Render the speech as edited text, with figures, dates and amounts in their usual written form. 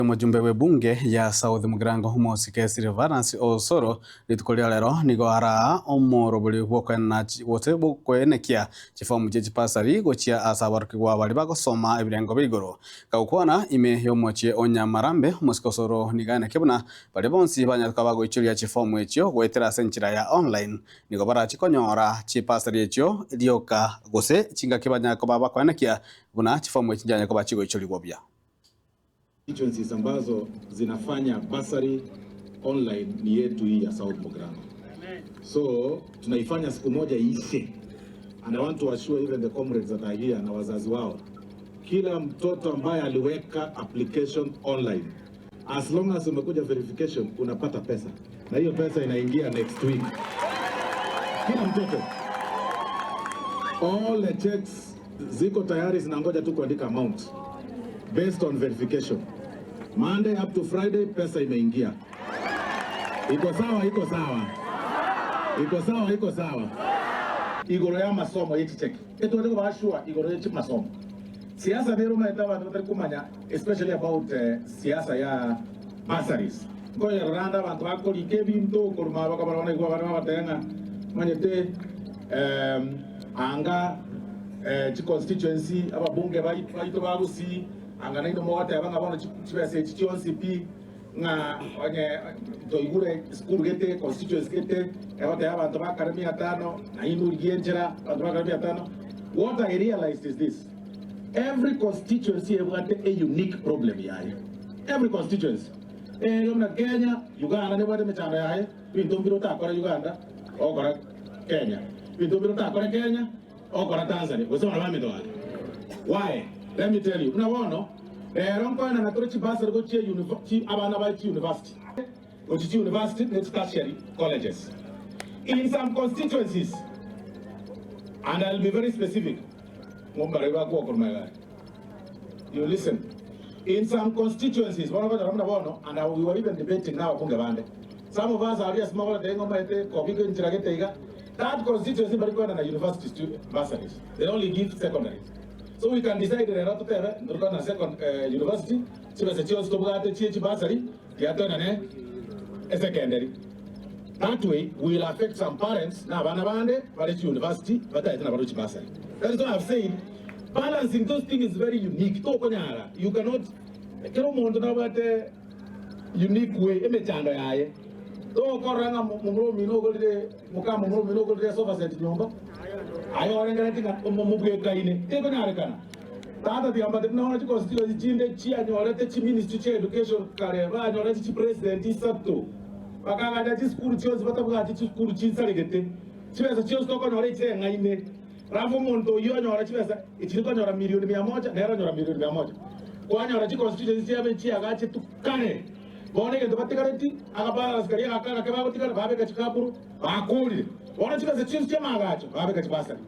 Omojumbe bw'ebunge ya South Mugirango Omosike Silvanus Osoro rituko ria rero nigo araa omorobori bw'okoenana gose bw'okoenekia chifomu chie chipasari gochia ase aborokigwa baria bagosoma ebirengo bia igoro. Gagokwana ime y'omochie o Nyamarambe, Omosike Osoro nigo aenekia buna baria bonsi banyare koba bagoichoria chifomu echio goetera ase enchera ya online nigo barachi konyora chipasari echio rioka gose chingaki banyare koba bakoenekia buna chifomu echi nchianyare koba chigoichorigwa buya. Constituencies ambazo zinafanya bursary online ni yetu hii ya South Mugirango. So tunaifanya siku moja iishe. And I want to assure even the comrades that are here na wazazi wao, kila mtoto ambaye aliweka application online, as long as umekuja verification unapata pesa, na hiyo pesa inaingia next week. Kila mtoto, all the checks ziko tayari zinangoja tu kuandika amount based on verification. Monday up to Friday pesa imeingia. Iko sawa, iko sawa, iko sawa, iko sawa. Igoro ya masomo yechicheki etwate kobashua igoro ye masomo siasa nero maete abanto batari kumanya especially about uh, siasa ya bursaries nkoyeroranda abanto bakorika ebinto koruma bakabarona igwa abana babateba ng'a manyete um, anga eh, chiconstituency ababunge baito ba Gusii anga naino mogoteba ng'a bono chibesa echi chionsi pi ng'a onye toigure esukuru gete constituency gete egoteba abanto bakare mia tano nainwe origie enchera abanto bakare mia tano. What I realized is this, every constituency ebwate a unique problem yaye, every constituency ere buna Kenya, Uganda nebwate emechando yaye, ebinto mbire otakore Uganda ogokora Kenya, ebinto mbire otakore Kenya Ogokora Tanzania gose abana baminto gaki. Why? Let me tell you, buna bono rero nkoenana tore chibursary gochia chi abana bae chi university, gochia chi university ne chi tertiary colleges in some constituencies and I'll be very specific, ng'o mbare bakoa korwa magega aria. You listen. In some constituencies, bono okonyora buna bono, and we were even debating na ababunge bande, some of us are yes mogorete ng'o omanyete kobi enchera gete iga, That constituency mbari koenda na university stu bursaries, they only give secondaries. So we can decide rero totebe ntori koenda na second eh, university, chibesa chionsi tobwate chie chibursary tiga toenane esecondary. That way we will affect some parents na abana bande bare chi university bataete nabarobwo chibursary. That is why I have said balancing those things is very unique, tokonyara, you cannot, kera omonto nabwate unique way emechando yaye. Tokorora ng'a momura omino ogorire moka momura omino ogorire esofa set nyomba, aye orengeretie ng'a mobwekaine, tekonyarekana. Tata tiga mbate buna bono chiconstituency chinde chianyorete chiministry chia education kare banyorete chipresident isato, bakagacha chisukuru chionsi batabwati chisukuru chinsaregete, chibesa chionsi tokonyora echireng'aine. Alafu omonto oyio onyora chibesa echiri konyora milioni mia moja nere onyora milioni mia moja. Kwanyora chiconstituency chiabe chiagachetwe kare. Bono egento batigareti, akabalance karia gaka agake bagotigara, babeka chikaburu, bakoorire. Bono chibesa chionsi chi'amaagacho, babeka chibasari.